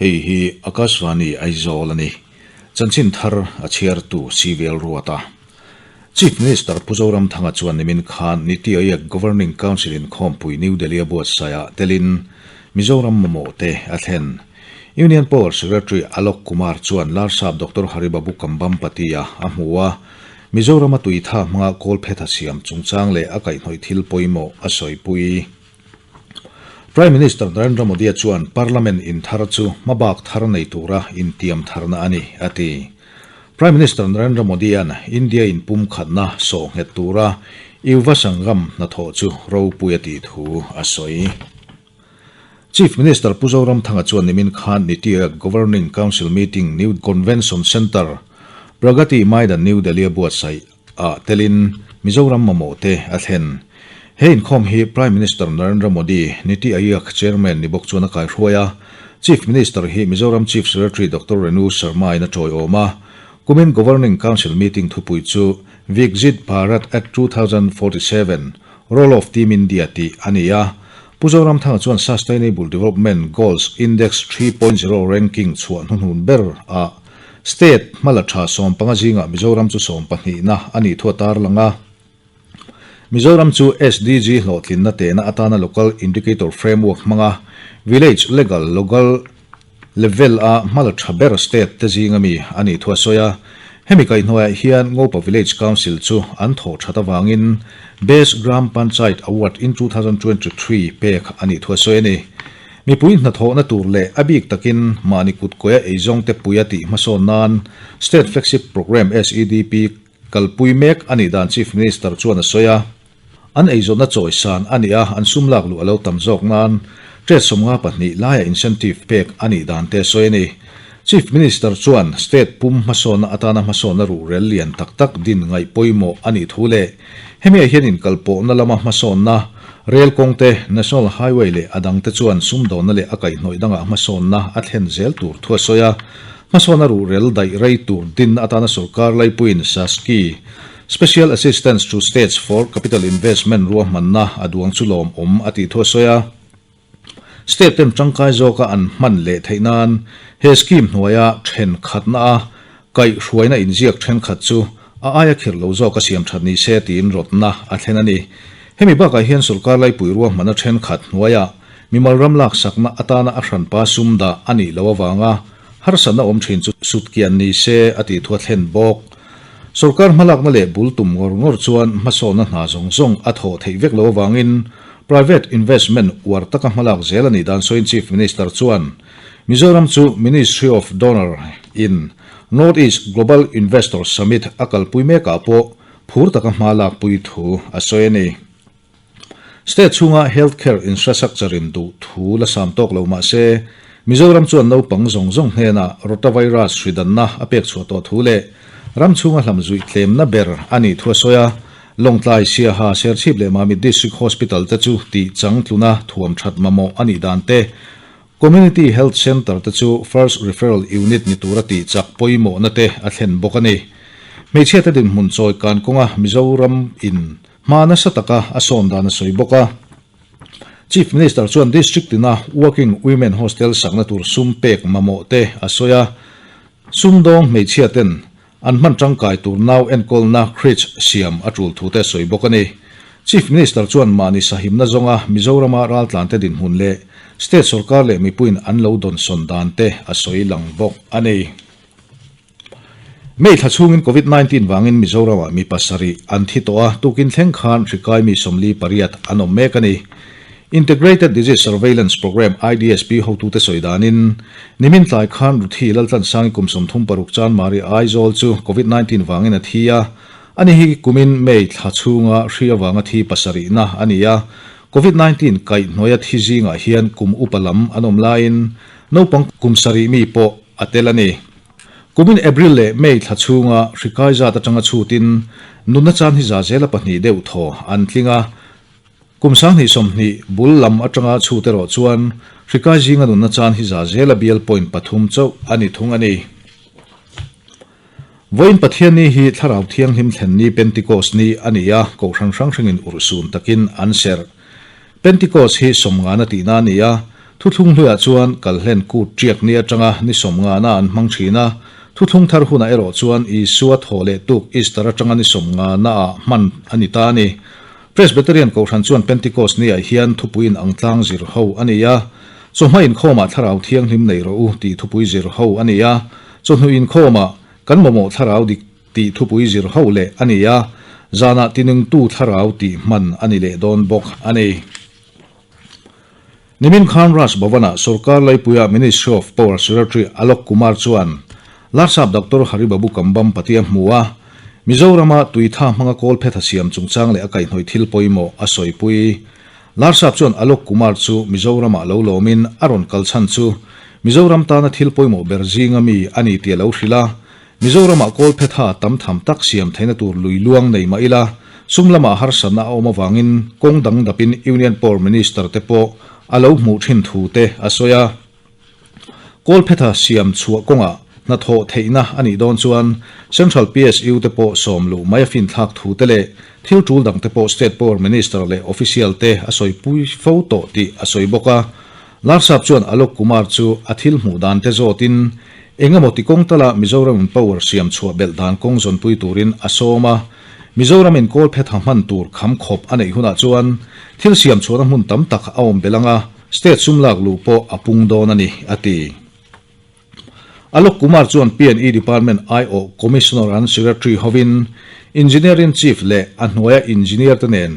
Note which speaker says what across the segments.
Speaker 1: Hei hi Akashvani Aizawl a ni. Chanchin thar a chhiartu Civil Ruata. Chief Minister Pu Zoramthanga chuan nimin khan Niti Aayog Governing Council inkhawmpui New Delhi a buatsaihah telin Mizoram mamawh te a thlen. Union Power Secretary Alok Kumar chuan Larsap Doctor Haribabu Kambhampati-a a hmu a, Mizorama tuitha hmanga kawlphetha siam chungchang leh a kaihhnawih thil pawimawh a sawipui. Prime Minister Narendra Modi-a chuan Parliament inthar chu hmabak thar nei tura intiam tharna a ni, a ti. Prime Minister Narendra Modi-a'n India inpumkhatna sawh nghet tura Yuva Sangam hnathawh chu ropui a tih thu a sawi. Chief Minister Pu Zoramthanga chuan nimin khan Niti Aayog Governing Council Meeting New Convention Centre, Pragati Maidan New Delhi a buatsaih ah telin Mizoram mamawh te a thlen. He inkhawm hi Prime Minister Narendra Modi, Niti Aayog Chairman ni bawk chuan a kaihruai a. Chief Minister hi Mizoram Chief Secretary Doctor Renu Sharma in a tawiawm a. Kumin Governing Council meeting thupui chu Viksit Bharat at 2047, Role of Team India tih a ni a. Pu Zoramthanga chuan Sustainable Development Goals Index 3.0 ranking chhuah hnuhnun ber ah State hmala tha 15 zingah Mizoram chu 12na a nih thu a tarlang a. Mizoram chu SDG hlawhtlinna tehna atana Local Indicator Framework hmanga Village Legal Local Level a hmala tha ber state te zinga mi a nih thu a sawi a. Hemi kaihhnuaiah hian Ngopa Village Council chu an thawh that avangin Best Gram Panchayat Award in 2023 pek a nih thu a sawi a ni. Mipui hnathawhna tur leh a bik takin mahni kutkawi a eizawngte pui a tih hmasawn nan State Flagship Programme, SEDP, kalpui mek a nih dan Chief Minister chuan a sawi a. An eizawnna chawisan a nih a, an sum lak luh a lo tam zawk nan trade 52 laia incentive pek a nih dan te a sawi a ni. Chief Minister chuan state pum hmasawnna atana hmasawnna ruhrel lian tak tak din ngaih pawimawh a nih thu leh hemiah hian inkalpawhna lama hmasawnna, rel kawng te, National Highway leh a dangte chuan sumdawnna leh a kaihhnawih dangah hmasawnna a thlen zel tur thu a sawi a. Hmasawnna ruhrel daih rei tur din atana sorkar laipuiin SASCI, Special Assistance to States for Capital Investment ruahmanna a duang chu lawmawm a tih thu a sawi a. State ten tangkai zawka an hman leh theih nan he scheme hnuaia thenkhatna a kaihhruaina inziak thenkhat chu a aia khirh lo zawka siam that ni se tiin rawtna a thlen a ni. Hemi bakah hian sorkar laipui ruahmanna thenkhat hnuaia mimal ram laksakna atana a hranpa sum dah a nih loh avanga harsatna awm thin chu sutkian ni se a tih thu a thlen bawk. Sorkar hmalakna leh bul tum ngawr ngawr chuan hmasawnna hna zawng zawng a thawh theih vek loh avangin private investment uar taka hmalak zel a nih dan sawiin Chief Minister chuan Mizoram chu Ministry of Donor in North East Global Investor Summit a kalpui mekah pawh phur taka hma lakpui thu a sawi a ni. State chhunga health care infrastructure in duh thu la sam tawk lo mah se, Mizoram chuan naupang zawng zawng hnenah rotavirus hridanna a pek chhuah tawh thu leh ram chhunga hlamzuih tlemna ber a nih thu a sawi a. Lawngtlai, Siaha, Serchhip leh Mamit District Hospital te chu tih changtluna thuam that mamawh a nih dan te, Community Health Centre te chu First Referral Unit ni tura tih chak pawimawhna te a thlen bawk a ni. Hmeichhiate dinhmun chawi kan kawnga Mizoram in Hma nasa taka a sawn dan a sawi bawk a. Chief Minister chuan District tina Working Women Hostel sakna tur sum pek mamawh te a sawi a. Sumdawng hmeichhia ten an hman tangkai tur nau enkawlna creche siam a tul thu te a sawi bawk a ni. Chief Minister chuan mahni sahimna zawnga Mizorama raltlante dinhmun leh State sawrkar leh mipuiin an lo dawnsawn dan te a sawi lang bawk a ni. May thla chhungin Covid 19 vangin Mizoramah mi pasarih an thi tawh a, tukin thleng khan hri kai mi 48 an awm mek a ni. Integrated Disease Surveillance Programme, IDSP, hotute sawi danin, nimin tlai khan Ruthi Laltlansangi kum 36 Chanmari Aizawl chu Covid 19 vangin a thi a, ani hi kumin May thla chhunga hri avanga thi pasarihna a ni a. Covid 19 kaihhnawia thi zingah hian kum upa lam an awm laiin naupang kum sarih mi pawh a tel a ni. Kumin April leh May thla chhunga hri kai zat atanga chhutin nunna chan hi za zela pahnih deuh thaw an tling a. Kum 2020 bul lam atanga chhut erawh chuan hri kai zinga nunna chan hi za zela bial point pathum chauh a ni thung a ni. Vawiin Pathianni hi Thlarau Thianghlim thlen ni Pentecost ni a ni a, Kohhran hrang hrangin urhsun takin an serh. Pentecost hi sawmngana tihna a ni a. Thuthlung hluiah chuan Kalhlen kut ṭiak ni aṭanga ni sawmngana an hmang ṭhin a, Thuthlung thar hunah erawh chuan Isua thawh leh tuk Easter aṭanga ni sawmnganaah hman a ni ta a ni. Presbyterian Kohhran chuan Pentecost niah hian thupui in ang tlang zir ho a ni a. Chawhma inkhawmah Thlarau Thianghlim nei rawh u tih thupui zir ho a ni a. Chawhnu inkhawmah Kan mamawh Thlarau dik tih thupui zir ho leh a ni a. Zanah tinungtu Thlarau tih hman a ni leh dawn bawk a ni. Nimin khan Raj Bhavan-ah sorkar laipuia Ministry of Power Secretary Alok Kumar chuan Larsap Doctor Hari Babu Kambam Patia hmu a, Mizorama tuitha hmanga kawlphetha siam chungchang leh a kaihhnawih thil pawimawh a sawipui. Larsap chuan Alok Kumar chu Mizoramah lo lawmin a rawn kal chhan chu Mizoram tana thil pawimawh ber zinga mi a ni tih a lo hrilh a, Mizoramah kawlphetha tam tham tak siam theihna tur lui luang nei mah ila, sum lamah harsatna a awm avangin kawng dang dapin Union Power Minister te pawh a lo hmuh thin thu te a sawi a. Kawlphetha siam chhuah kawngah hnathawh theihna a nih dawn chuan Central PSU te pawh sawm luh mai a finthlak thu te leh thil tul dang te pawh State Power Minister leh Official te a sawipui fo tawh tih a sawi bawk a. Larsap chuan Alok Kumar chu a thil hmuh dan te zawtin eng emaw ti kawng tala Mizoram in power siam chhuah belh dan kawng zawnpui turin a sawm a. Mizoram in kawlphetha hman tur kham khawp a neih hunah chuan thil siam chhuahna hmun tam tak a awm belh anga state sum lak luh pawh a pung dawn a ni, a ti. Alok Kumar chuan P&E Department aiawh Commissioner and Secretary hovin Engineering Chief leh a hnuaia Engineer te nen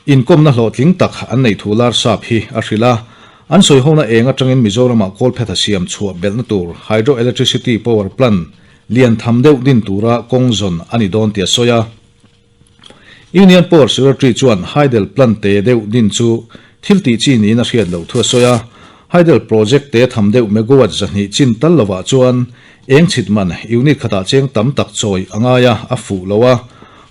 Speaker 1: Inkawmna hlawhtling tak an neih thu Larsap hi a hrilh a, an sawihona eng atangin Mizoramah kawlphetha siam chhuah belhna tur Hydro Electricity Power Plant lian tham deuh din tura kawng zawn a ni dawn tih a sawi a. Union Power Secretary chuan Hydel Plant te deuh din chu thil tih chi niin a hriat loh thu a sawi a, Hydel Project te tham deuh megawatt 200 chin tal lovah chuan eng chhit man unit khatah cheng tam tak chawi a ngai a, a fuh lo a.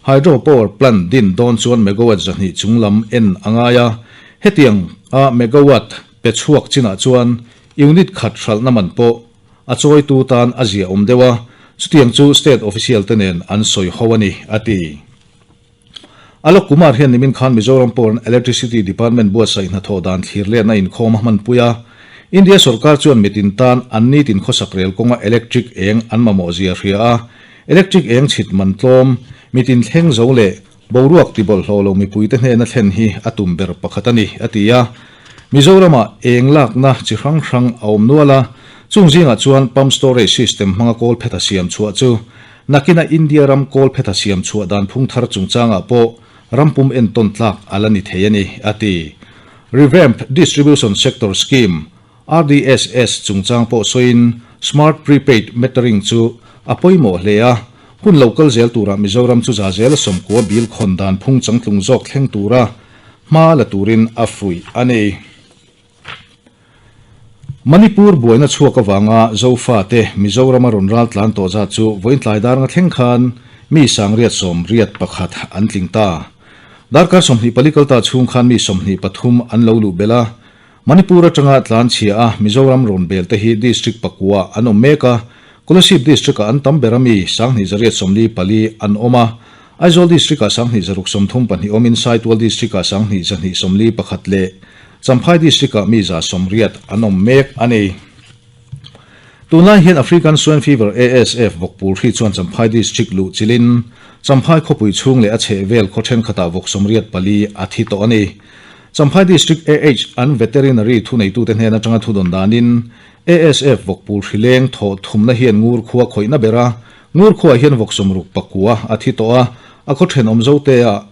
Speaker 1: Hydro power plant din dawn chuan megawatt 200 chung lam en a ngai a, hetiang a megawatt pe chhuak chinah chuan unit khat hralhna man pawh a chawitu tan a zia awm deuh a, chutiang chu state official te nen an sawi ho a ni, a ti. Alok Kumar hian nimin khan Mizoram Power and Electricity Department buatsaih hnathawh dan thlir letna inkhawm a hmanpui a, India sorkar chuan mitin tan an nitin khawsak rel kawnga electric eng an mamawh zia hria a, Electric eng chhit man tlawm, mitin thleng zo leh boruak ti bawlhhlawh lo mipuite hnena thlen hi a tum ber pakhat a ni, a ti a. Mizoramah eng lakna chi hrang hrang a awm nual a, chung zingah chuan pump storage system hmanga kawlphetha siam chhuah chu nakina India ram kawlphetha siam chhuah dan phung thar chungchangah pawh rampum entawn tlak a la ni thei a ni, a ti. Revamped Distribution Sector Scheme, RDSS chungchang pawh sawiin Smart Prepaid Metering chu a pawimawh hle a, hun lo kal zel turah Mizoram chu za zela 90 bil khawn dan phung changtlung zawk thleng tura hma la turin a fuih a ni. Manipur buaina chhuak avanga Zofate Mizorama rawn ral tlan tawh zat chu vawiin tlai dar nga thleng khan mi sangriat 81 an tling ta. Darkar 24 kalta chhung khan mi 23 an lo luh belh a, Manipur atanga tlan chhia a Mizoram rawn bel te hi District pakua an awm mek a, Kolasib District ah an tam ber a mi 2844 an awm a, Aizawl District ah 2632 awmin Saitual District ah 2241 leh Champhai District ah mi 180 an awm mek a ni. Tunlai hian African Swine Fever, ASF, vawkpul hri chuan Champhai District luh chilhin Champhai khawpui chhung leh a chhehvel khaw thenkhatah vawk 84 a thi tawh a ni. Champhai District AH an Veterinary thuneitute hnen atanga thudawn danin ASF vawkpul hri leng thawh thumna hian ngur khua khawihna ber a, ngur khuaah hian vawk 69 a thi tawh a, a khaw thenawm zoteah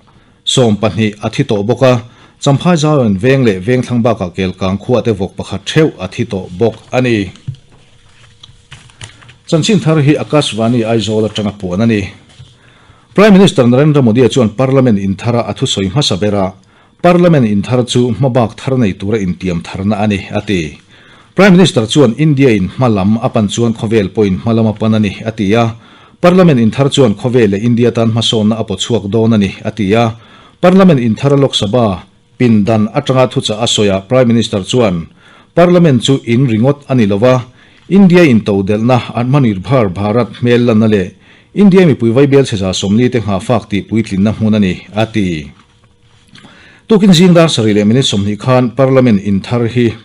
Speaker 1: 12 a thi tawh bawk a, Champhai Zauian veng leh vengthlang bakah Kelkang khuah te vawk pakhat theuh a thi tawh bawk a ni. Chanchin thar hi Akashvani Aizawl atanga puan a ni. Prime Minister Narendra Modi-a chuan Parliament inthara a thusawi hmasa ber a, Parliament inthar chu hmabak thar nei tura intiam tharna a ni, a ti. Prime Minister chuan India in hma lam a pan chuan khawvel pawhin hma lam a pan a ni, a ti a. Parliament inthar chuan khawvel leh India tan hmasawnna a pawchhuak dawn a ni, a ti a. Parliament inthara Lok Sabha pindan atanga thuchah a sawiah Prime Minister chuan, Parliament chu in ringawt a ni lo a, India intodelhna Atmanirbhar Bharat hmel lanna leh India mipui vaibel chhe 40 te nghahfak tih puitlinna hmun a ni, a ti. Tukin zing dar sarih leh minute 20 khan Parliament in thar hi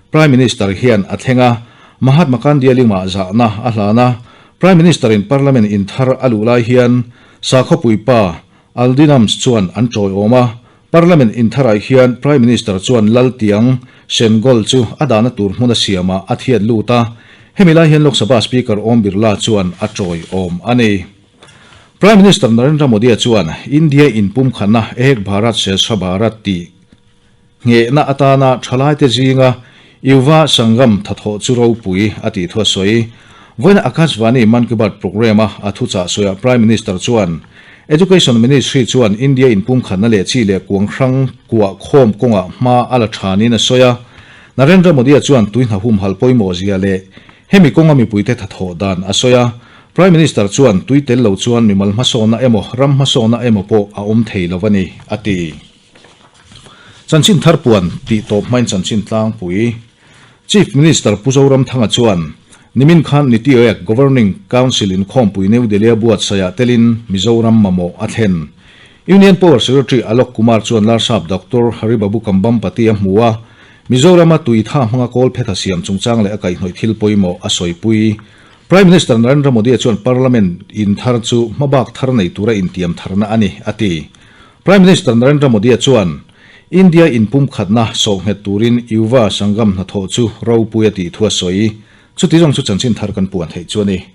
Speaker 1: Prime Minister hian a thleng a, Mahatma Gandhi-a limah zahna a hlan a. Prime Minister-in Parliament in thar a luh lai hian sakhawpui pa Aldinams chuan an tawiawm a. Parliament in tharah hian Prime Minister chuan Laltiang Sengol chu a dahna tur hmun a siamah a thiat lut a, hemi lai hian Lok Sabha Speaker Om Birla chuan a tawiawm a ni. Prime Minister Narendra Modi-a chuan India inpumkhatna Ek Bharat Shreshtha Bharat tih Nghehna atana thalaite zinga Yuva Sangam thathawh chu ropui a tih thu a sawi. Vawiina Akashvani Mann Ki Baat programme-a a thuchah sawiah Prime Minister chuan Education Ministry chuan India inpumkhatna leh chi leh kuang hrang kuah khawm kawngah hma a la thanin a sawi a. Narendra Modi-a chuan tui hna humhalh pawimawh zia leh hemi kawnga mipuite thathawh dan a sawi a. Prime Minister chuan tui tel lo chuan mimal hmasawnna emaw ram hmasawnna emaw pawh a awm thei lo a ni, a ti. Chanchin thar puan tih tawp hmain chanchin tlangpui Chief Minister Pu Zoramthanga chuan nimin khan Niti Aayog Governing Council inkhawmpui New Delhi-a buatsaihah telin Mizoram mamawh a thlen. Union Power Secretary Alok Kumar chuan Larsap Doctor Haribabu Kambhampati a hmu a, Mizorama tui tha hmanga kawl phetha siam chungchang leh a kaihhnawih thil pawimawh a sawipui. Prime Minister Narendra Modi-a chuan Parliament in thar chu hmabak thar nei tura intiam tharna a ni, a ti. Prime Minister Narendra Modi-a chuan India inpumkhatna sawhnghet turin Yuva Sangam hnathawh chu ropui a tih thu a sawi. Chuti zawng chu chanchin thar kan puan theih chu a ni.